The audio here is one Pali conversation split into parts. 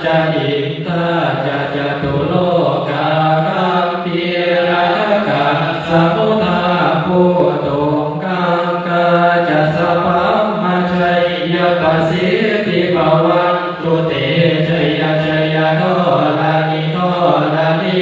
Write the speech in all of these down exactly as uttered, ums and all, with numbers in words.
Indā ca catulokā gambhīrakkhakā samuddā bhūtuṅgaṅgā ca sabrahmajayya pasiddhi bhavantu te. Jaya jaya dharaṇi dharaṇī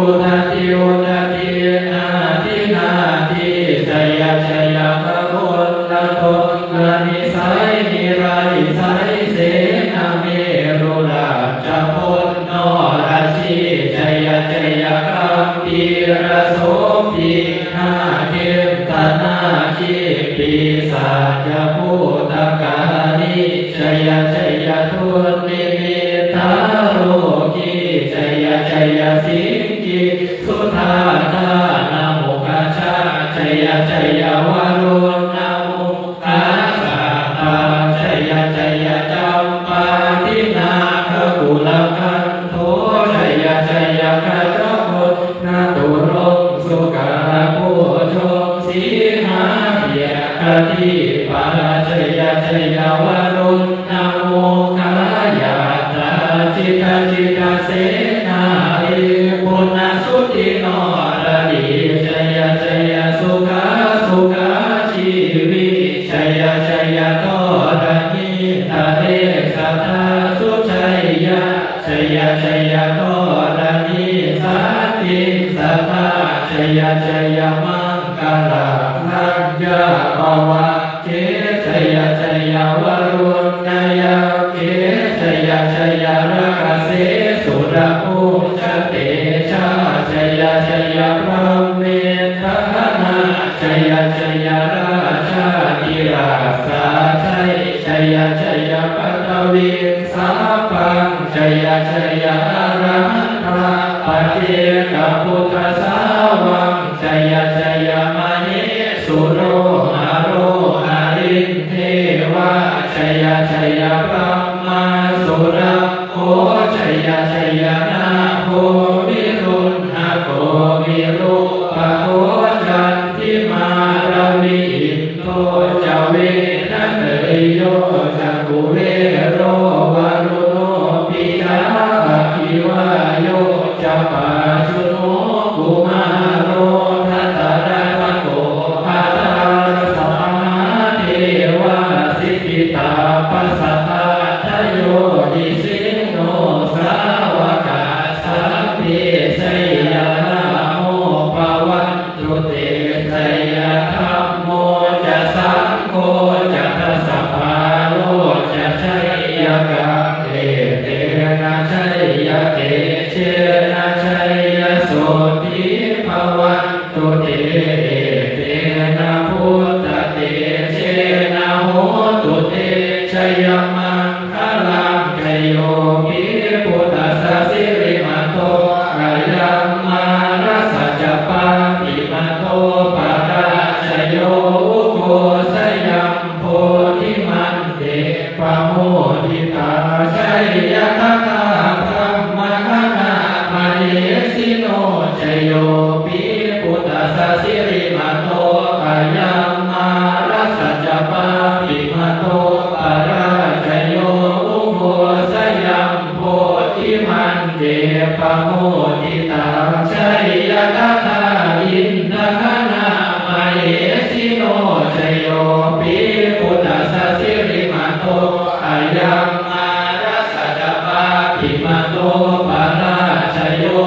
udadhi udadhī nadi nadī. Jaya jaya gagonlatonlanisai nirayasai senamerurājabala norajī. Jaya jaya gambhīrasombhī nāgendanāgī pisācabhūtakālī. Jaya jaya dunnimittarogī. Jaya jaya siṅgīsuddhādānamukhajā. Jaya jaya varuṇṇamu khasātrā. Jaya jaya campādināgakulagantho. Jaya jaya gajagonnaturaṅga sukarabhujaṅga sīhabyagghadīpā. Jaya jaya varuṇṇamukhayātrā. Jita jita senārī puna suddhinoradī. Jaya jaya sukhā sukhā jīvī. Jaya jaya dharaṇītale sadā sujayā. Jaya jaya dharaṇī santin sadā. Jaya jaya maṅkarājaraññā bhavagge. Jaya jaya varuṇṇayakkhe. Jaya jaya rakkhase surabhujatejā. Jaya jaya brahmendagaṇā. Jaya jaya rājādhirājasājjai. Jaya jaya paṭhaviṃ sabbaṃ. Jaya jaya arahantā paccekabuddhasāvaṃ. Jaya jaya mahesuro haro harindevā. Jaya jaya brahmā surakkho. Jaya jaya nāgo viruḷhako virūpakkho candimā ravi indo ca venateyyo ca kuvero varuṇopi ca aggi vāyo ca pājuṇho kumāro dhataraṭṭhako aṭṭhārasa mahādevā siddhitāpasaādayo nisinno sāvakā sabbe jaya rāmo bhavan tu te. Jaya dhammo ca saṅgho ca dasapālo ca jayakaṃ etena jayatejena jayasotthī bhavantu te. Etena buddhatejena hotu te jayamaṅ galaṃ. Jayopi buddhassa sirīmato ayaṃ mārassa ca pāpimato parājayo ugghosayuṃ bodhimaṇḍe pamoditā. Jayatadā brahmagaṇā mahesino. Jayopi buddhassa sirīmato ayaṃ mārassa ca pāpimato parājayo ugghosayuṃ bodhimaṇḍe pamoditā. Jayatadā indagaṇā mahesino. Jayopi buddhassa sirīmato ayaṃ mārassa ca pāpimato parājayo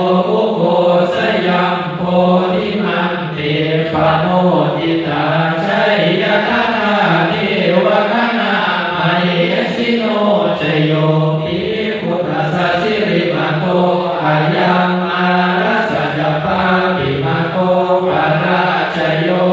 ugghosayuṃ bodhimaṇ ḍe pamoditā. Jayatadā devagaṇā mahesino. Jayopi buddhassa sirīmato ayaṃ mārassa ca pāpimato parājayo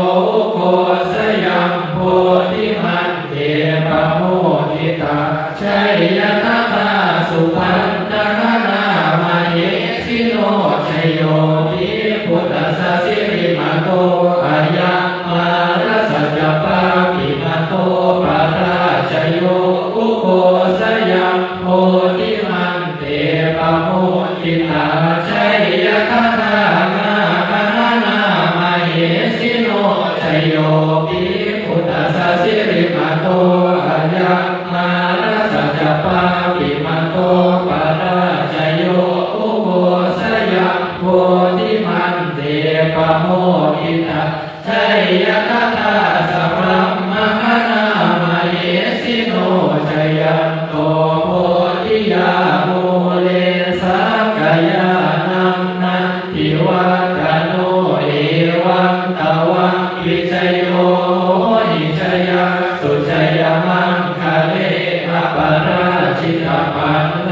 ugghosayuṃ bodhimaṇḍe pamoditā. Jayatadā supaṇṇagaṇā mahesino. Jayopi buddhassa sirīmato ayaṃ mārassa ca pāpimato parājayo ugghosayuṃ bodhimaṇḍe pamoditā. Jayatadā nāgagaṇā mahesino. Jayopi buddhassa sirīmato ayaṃ mārassa ca pāpimato parā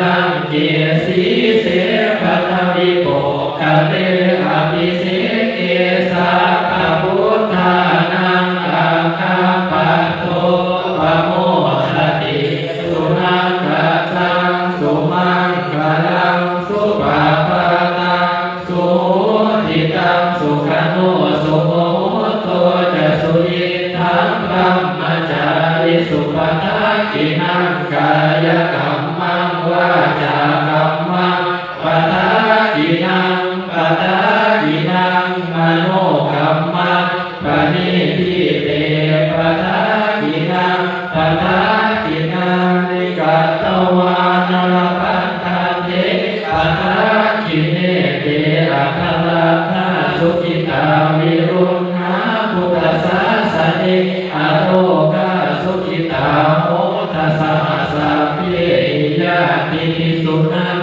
Saṅghe sīse paṭhavipokkhare abhiseke sabbabuddhānaṃ aggappatto pamodati. Sunakkhattaṃ sumaṅgalaṃ supabhātaṃ suhuṭṭhitaṃ sukhaṇo sumuhutto ca suyiṭṭhaṃ brahmacārisu padakkhiṇaṃ kāyakammaṃ vācākammaṃ padakkhiṇaṃ padakkhiṇaṃ manokammaṃ paṇidhī te padakkhiṇā padakkhiṇāni katvāna labhantatthe padakkhiṇe. Te atthaladdhā sukhitā viruḷhā buddhasāsane arogā sukhitā hotha saha sabbehi ñātibhi. Sunakkhattaṃ